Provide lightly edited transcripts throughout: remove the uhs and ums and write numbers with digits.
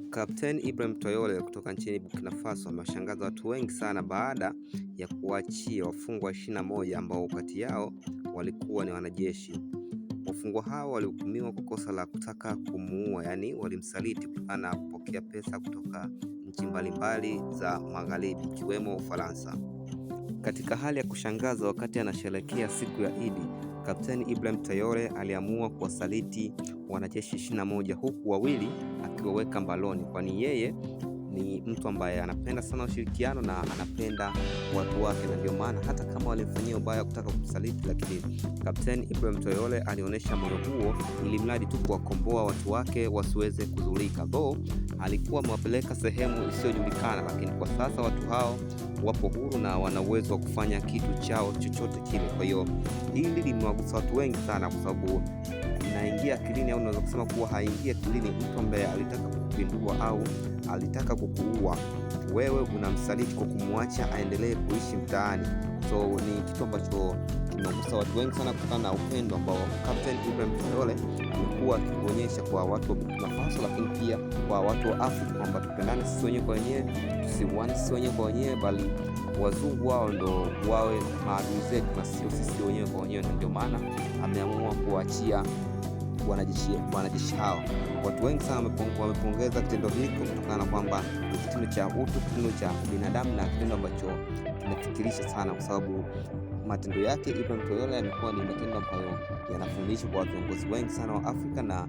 Kapteni Ibrahim Traore kutoka nchini Burkina Faso amewashangaza watu wengi sana baada ya kuwaachia wafungwa 21 ambao kati yao walikuwa ni wanajeshi. Wafungwa hao walihukumiwa kwa kosa la kutaka kumuua, yaani walimsaliti kutokana na kupokea pesa kutoka nchi mbalimbali za magharibi ikiwemo Ufaransa. Katika hali ya kushangaza, wakati anasherehekea siku ya Idi, Kapteni Ibrahim Traore aliamua kuwasaliti wanajeshi 21 huku wawili akiwaweka mbaloni, kwani yeye ni mtu ambaye anapenda sana ushirikiano na anapenda watu wake, na ndio maana hata kama walimfanyia ubaya kutaka kumsaliti, lakini Kapteni Ibrahim Traore alionyesha moyo huo ili mradi tu kuwakomboa watu wake wasiweze kudhurika. Though alikuwa amewapeleka sehemu isiyojulikana, lakini kwa sasa watu hao wapo huru na wana uwezo wa kufanya kitu chao chochote kile. Kwa hiyo hili limewagusa watu wengi sana, kwa sababu inaingia akilini au unaweza kusema kuwa haingia akilini mtu ambaye alitaka kukupindua au alitaka kukuua, wewe unamsaliti kwa kumwacha aendelee kuishi mtaani. So ni kitu ambacho kimegusa watu wengi sana kutokana na upendo ambao Captain Ibrahim Traore amekuwa akionyesha kwa watu wa Burkina Faso, lakini pia kwa watu wa Afrika kwamba tupendane sisi wenyewe kwa wenyewe, tusiuane sisi wenyewe kwa wenyewe, bali wazungu wao ndo wawe maadui zetu na sio sisi wenyewe kwa wenyewe, na ndio maana ameamua kuachia wanajeshi hao. Watu wengi sana wamepongeza kitendo hiki kutokana na kwamba ni kitendo cha utu, kitendo cha binadamu na kitendo ambacho kinafikirisha sana, kwa sababu matendo yake Ibrahim Traore yamekuwa ni matendo ambayo yanafundishwa kwa viongozi wengi sana wa Afrika na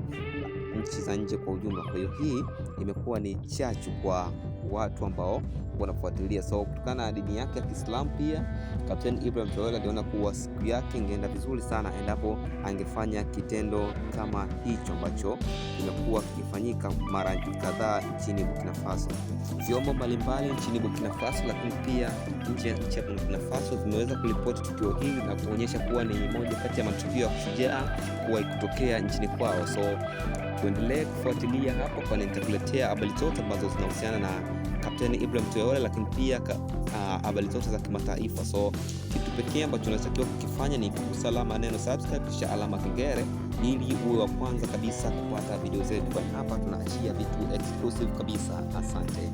nchi za nje kwa ujumla. Kwa hiyo hii imekuwa ni chachu kwa watu ambao wanafuatilia. So kutokana na dini yake ya Kiislamu pia Kapteni Ibrahim Traore aliona kuwa siku yake ingeenda vizuri sana endapo angefanya kitendo kama hicho ambacho kimekuwa kikifanyika mara kadhaa nchini Burkina Faso. Vyombo mbalimbali nchini Burkina Faso, lakini pia nje ya nchi ya Burkina Faso vimeweza kuripoti tukio hili na kuonyesha kuwa ni moja kati ya matukio ya kushujaa kuwahi kutokea nchini kwao. So tuendelee kufuatilia hapo, kwani nitakuletea habari zote ambazo zinahusiana na Kapteni Ibrahim Traore, lakini pia habari zote za kimataifa. So kitu pekee ambacho unatakiwa kukifanya ni kugusa alama neno subscribe kisha alama kengele ili uwe wa kwanza kabisa kupata video zetu, kwani hapa tunaachia vitu exclusive kabisa. Asante.